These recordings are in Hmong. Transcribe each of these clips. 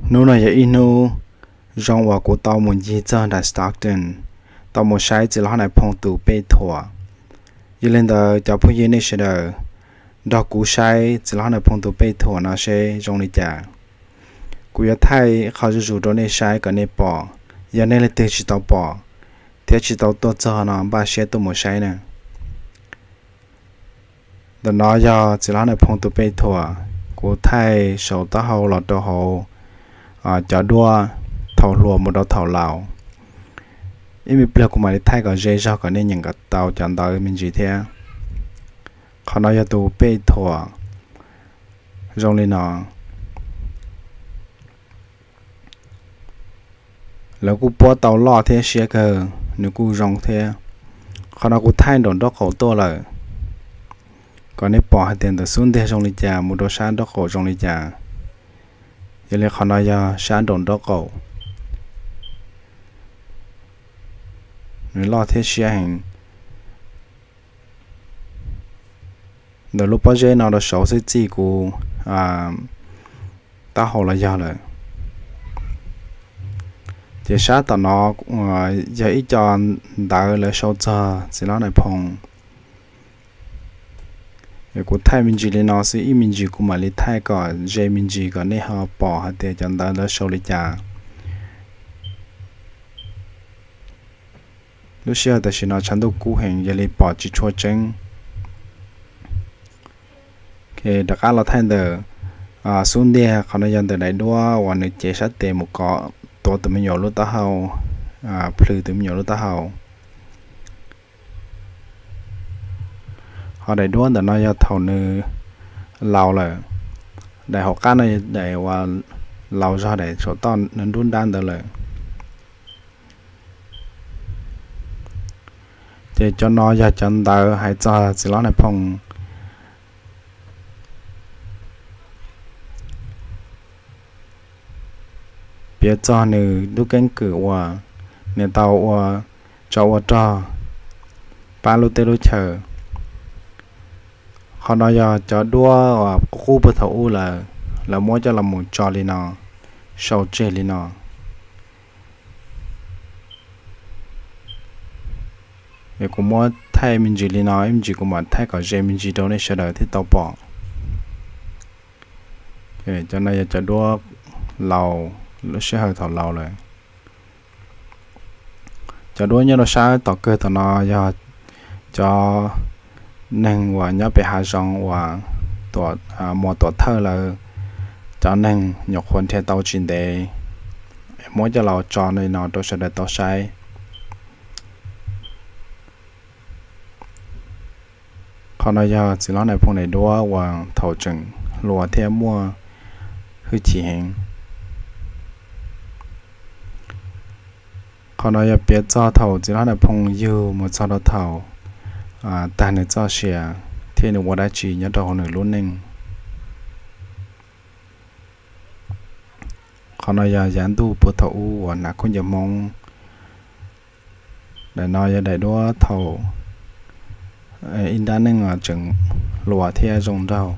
Hnub no yog ib hnub zoo uas kuv tau mus ncig txog nram Stockton, tau mus saib txiv laug Nais Phoo tus pej thuam. Yog li ntawd cov phooj ywg nej sawv daws nrog kuv saib txiv laug Nais Phoo tus pej thuam no seb zoo li cas. Kuv yuav thaij qhov zuj zus rau nej saib kom nej pom, yog nej leej twg tsis tau pom thiab tsis tau tuaj txog no npaj siab tuaj mus saib na. Ntawm no yog txiv laug Nais Phoo tus pej thuam, kuv thaij saum taub hau los rau hauv cov duab thaum hluas mus rau thaum laus. Ib me pliag kuv mam li thaij kom ze zog kom nej nyeem kom tau cov ntawv me ntsis thiab. Qhov no yog tus pej thuam zoo li no. Lawv kuj puab tau loj thiab siab kawg, nws kuj zoo thiab. Qhov no kuv thaij nraum nraub qaum tuaj lawm, kom nej pom hais tias ntawm xub ntiag zoo li cas mus rau sab nraub qaum zoo li cas. Yog li qhov no yog sab nraum nraub qaum, nws loj thiab siab heev. Ntawm lub pob zeb no rau saud xwb txij kuv taub hau los yog lawm. Ces sab tom no yog ib co ntawv lawv sau txog txiv laug Nais Phoo. Kuv thaij me ntsis li no xwb, ib me ntsis kuv mam li thaij kom ze me ntsis kom nej ho pom hais tias cov ntawv lawv sau li cas. Lub sij hawm tam sim no tshav ntuj kub heev, yog li pom tsis tshua tseeb. Rov qab los thaij ntawm xub ntiag, qhov no yog ntawm daim duab uas nws cev sab tes mus kov, tuav tus me nyuam lub taub hau, plhws tus me nyuam lub taub hau. Ho daim duab ntawm no yog thaum nws laus lawm. Daim hauv qab no yog daim uas laus zog, daim saum toj nrub nrab ntawd lawm. Ces cov no yog cov ntawv hais txog txiv laug Nais Phoo piav txog nws lub keeb kwm uas nws tau ua tsov ua rog pab lub teb lub chaw. Qhov no yog cov duab uas qub qub puag thaum ub lawm, lawv muab coj los mus tso li no, sau tseg li no. Es kuv muab thaij me ntsis li no, ib me ntsis kuv mam thaij kom ze me ntsis rau nej sawv daws thiaj tau pom. Cov no yog cov duab laus, lub sij hawm thaum laus lawm. Cov duab nyob rau sab tom kawg tom no yog cov neeg uas nyob pem hav zoov uas muas tuam thawj lawv cov neeg nyuam qhuav nrhiav tau tsis ntev, muab coj los tso li no rau sawv daws tau saib. Qhov no yog txiv laug Nais Phoo daim duab uas thaum tseem hluas thiab muaj hwj chim heev. Qhov no yog piav txog thaum txiv laug Nais Phoo yug mus txog rau thaum tag nws txoj sia thiab nws ua dab tsi nyob rau hauv nws lub neej. Qhov no yog yav ntuj puag thaum ub uas hnav khaub ncaws Hmoob. Daim no yog daim duab thaum ib nrab neej tseem hluas thiab zoo nraug.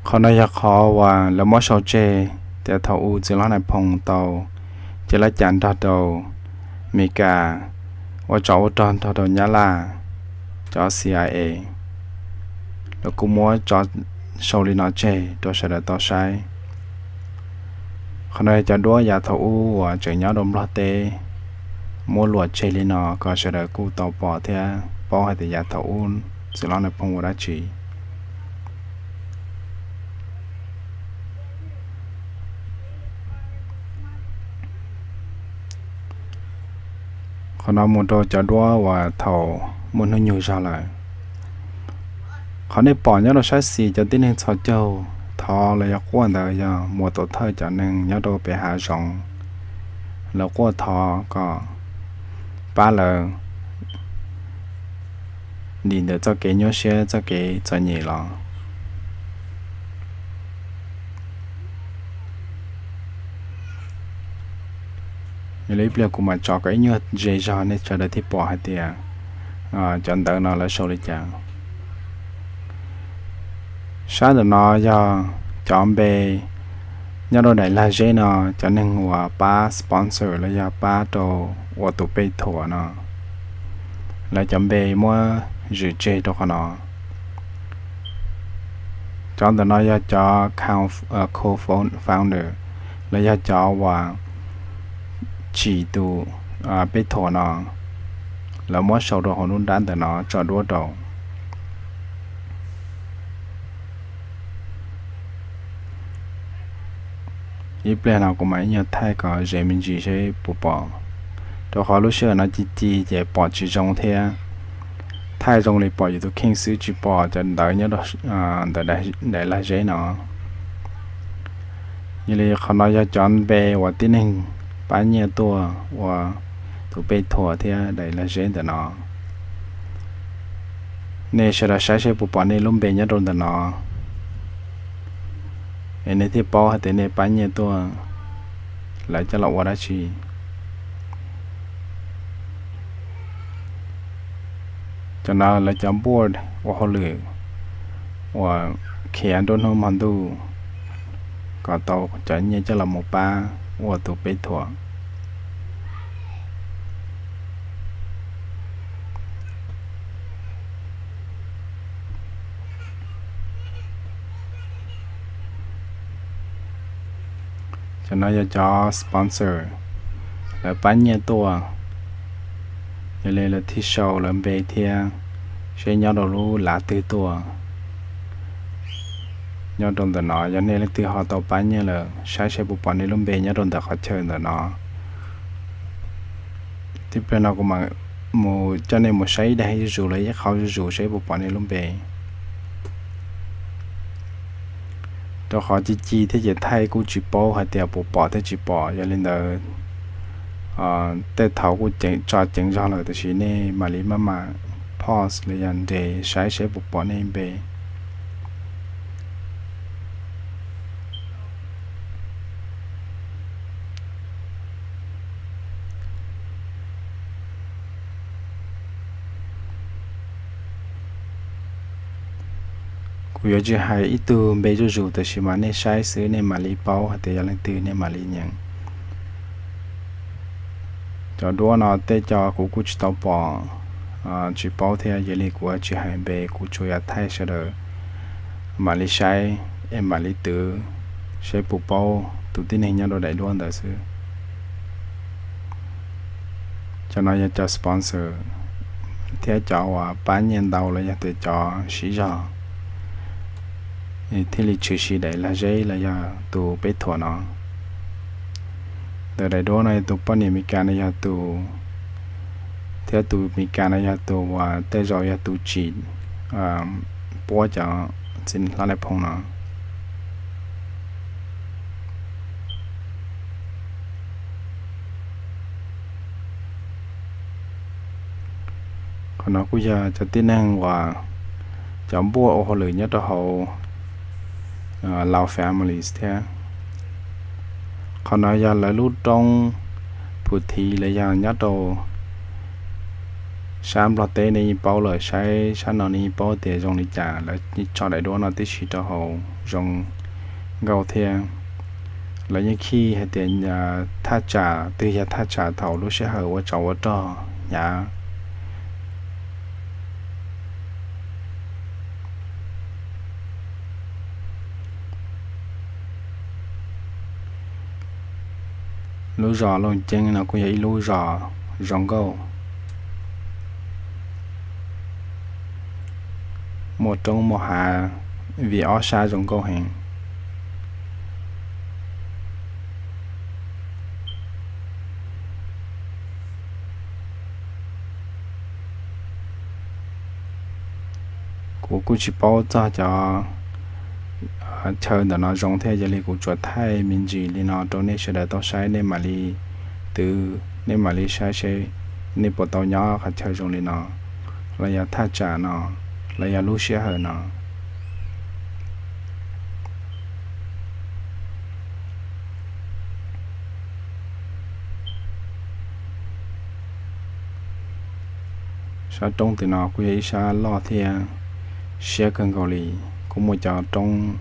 Qhov no yog qhov uas lawv muab sau tseg tias thaum ub txiv laug Nais Phoo tau cev laj cas nrog rau Mes Kas ua tsov ua rog nrog rau Nyab Laj cov C I A. Lawv kuj muab tso sau li no tseg rau sawv daws tau saib. Qhov no yog cov duab yav thaum ub uas tseem nyob rau Nplog teb, muab luam tseg li no kom sawv daws kuj tau pom thiab paub hais tias yav thaum ub txiv laug Nais Phoo ua dab tsi. Qhov no mus rau cov duab uas thaum muaj hnub nyoog zog lawm. Qhov nej pom nyob rau sab xis cov tib neeg txhos caug thov los yog quaj ntawd yog muas tuam thawj cov neeg nyob rau pem hav zoov, lawv quaj thov kom pab lawv dim ntawm txoj kev nyuaj siab txoj kev txom nyem los. Yog li ib pliag kuv mam tso kom ib nyuag ze zog nej sawv daws thiaj pom hais tias cov ntawv no lawv sau li cas. Sab ntawm no yog cov npe Nyob rau daim lag zeb no, cov neeg uas pab sponsor los yog pab rau ua tus pej thuam no, lawv cov npe muab zwm tseg rau qhov no. Cov ntawm no yog cov co-founder los yog cov uas tsim tus pej thuam no, lawv muab sau rau hauv lub nrab ntawm no tso duab rau. Ib pliag no kuv mam ib nyuag thaij kom ze me ntsis seb puas pom, rau qhov lub sij hawm no ci ci ces pom tsis zoo thiab. Thaij zoo li pom yus tus kheej xwb tsis pom cov ntawv nyob rau ntawm daim lag zeb no. Yog li qhov no yog cov npe uas tib neeg pab nyiaj tuaj ua tus pej thuam thiab daim lag zeb ntawm no. Nej sawv daws saib seb puas pom nej lub npe nyob rau ntawm no, es nej thiaj paub hais tias nej pab nyiaj tuaj, lawv coj los ua dab tsi. Cov no lawv cov board ua hauj lwm uas khiav nruab hnub hmo ntuj kom tau cov nyiaj coj los mus pab ua tus pej thuam. Cov no yog cov sponsor, lawv pab nyiaj tuaj, yog li lawv thiaj sau lawv npe thiab seb nyob rau lub lav twg tuaj. Nyob rau ntawm no yog nej leej twg ho tau pab nyiaj lawm saib seb puas pom nej lub npe nyob rau ntawm qhov chaw ntawm no. Tib pliag no kuv mam mus coj nej mus saib ib daim zuj zus los ib qho zuj zus seb puas pom nej lub npe. Rau qhov ci ci thiab ces thaij kuj tsis paub hais tias puas pom thiab tsis pom, yog li ntawd tej thaum kuj tso ceev zog lawm, tiam sis nej mam li maj mam pause los yog nres saib seb puas pom nej npe. Kuv yuav tsis hais ib tug npe zuj zus, tab sis mas nej saib xwb nej mam li paub hais tias yog leej twg, nej mam li nyeem. Cov duab no tej co kuv kuj tsis tau pom, tsis paub thiab, yog li kuv tsis hais npe, kuv tsuas yog thaij sawv daws mam li saib es mam li twv seb puas paub tus tib neeg nyob rau daim duab ntawd xwb. Cov no yog cov sponsor thiab cov uas pab nyiaj ntau los yog tias cov siv zog thiaj li tshwm sim daim lag zeb los yog tus peb thuam no. Ntawm daim duab no yog tus poj niam Meskas no yog tus, thiab tus Meskas no yog tus uas tej zaum yog tus tsim puab cov txiv hlob Nais Phoo no. Qhov no kuj yog cov tib neeg uas cov npuaj ua hauj lwm nyob rau hauv Lao Families thiab. Qhov no yog lawv lub roob Phu Thi los yog nyob rau sab Nplog teb, nej yeej paub lawm, saib sab no nej yeej paub tias zoo li cas. Lawv tso daim duab no tib si rau hauv zoo nkauj thiab. Lawv yeej khij hais tias thaj tsam twg yog thaj tsam thaum lub sij hawm ua tsov ua rog hnyav. Lub zos Looj Ceeb no kuj yog ib lub zos zoo nkauj, muaj roob muaj hav, vim ob sab zoo nkauj heev. Kuv kuj tsis paub txog cov chaw ntawm no zoo thiab, yog li kuv tsuas thaij me ntsis li no rau nej sawv daws tau saib, nej mam li twv, nej mam li saib seb nej puas tau nyob qhov chaw zoo li no, los yog thaj tsam no, los yog lub sij hawm no. Sab roob tim no kuj yog ib sab loj thiab siab kawg nkaus li, kuj muaj cov roob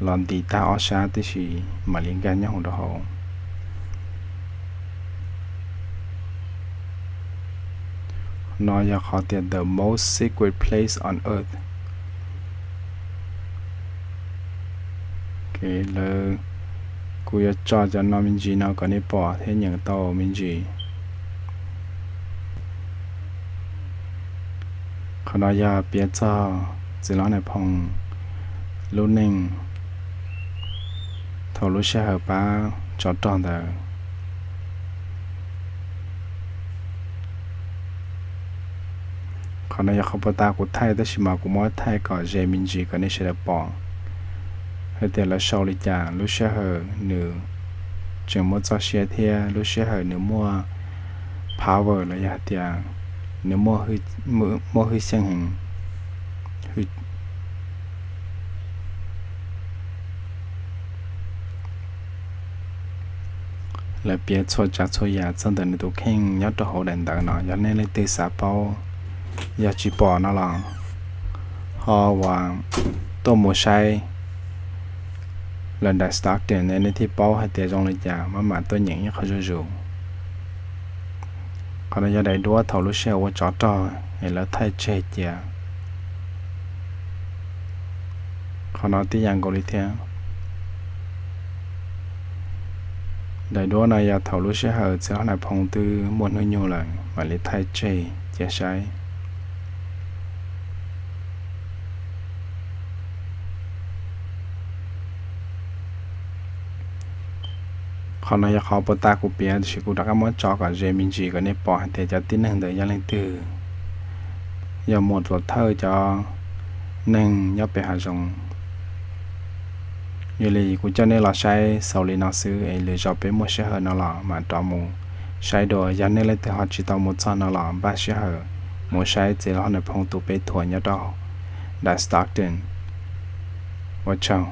los ntis tag ob sab tib si mam li nkag nyob hauv rau hauv. No yog qhov tias the most secret place on earth. Lawv, kuv yuav tso cov no me ntsis no kom nej pom thiab nyeem tau me ntsis. Qhov no yog piav txog txiv hlob Nais Phoo lub neej thaum lub sij hawm pab tsov rog ntawd. Qhov no yog qhov puag ta kuv thaij tab sis mas kuv muab thaij kom ze me ntsis kom nej sawv daws pom hais tias lawv sau li cas, lub sij hawm nws tseem muaj txoj sia thiab lub sij hawm nws muaj power los yog hais tias nws muaj hwj xyeej heev. Lawv piav txhua tsav txhua yam txog ntawm nws tus kheej nyob rau hauv daim ntawv no. Yog nej leej twg xav paub, yog tsis pom no los ho uas tuaj mus saib lawv daim Stockton nej thiaj paub hais tias zoo li cas, maj mam tuaj nyeem ib qho zuj zus. Qhov no yog daim duab thaum lub sij hawm ua tsov rog es lawv thaij tseg cia. Qhov no tib yam nkaus li thiab. Daim duab no yog thaum lub sij hawm txiv hlob Nais Phoo twb muaj hnub nyoog lawm mam li thaij tseg cia saib. Qhov no yog qhov puag ta kuv piav tiam sis kuv rov qab muab tso kom ze me ntsis kom nej pom hais tias cov tib neeg ntawd yog leej twg. Yog mus tuam thawj cov neeg nyob pem hav zoov. Yog li kuv coj nej los saib xaus li no xwb es lwm zaus peb muaj sij hawm no los mam rov mus saib dua. Yog nej leej twg ho tsis tau mus txog no los npaj sij hawm mus saib txiv hlob Nais Phoo tus peb thuam nyob rau daim Stockton. Ua tsaug.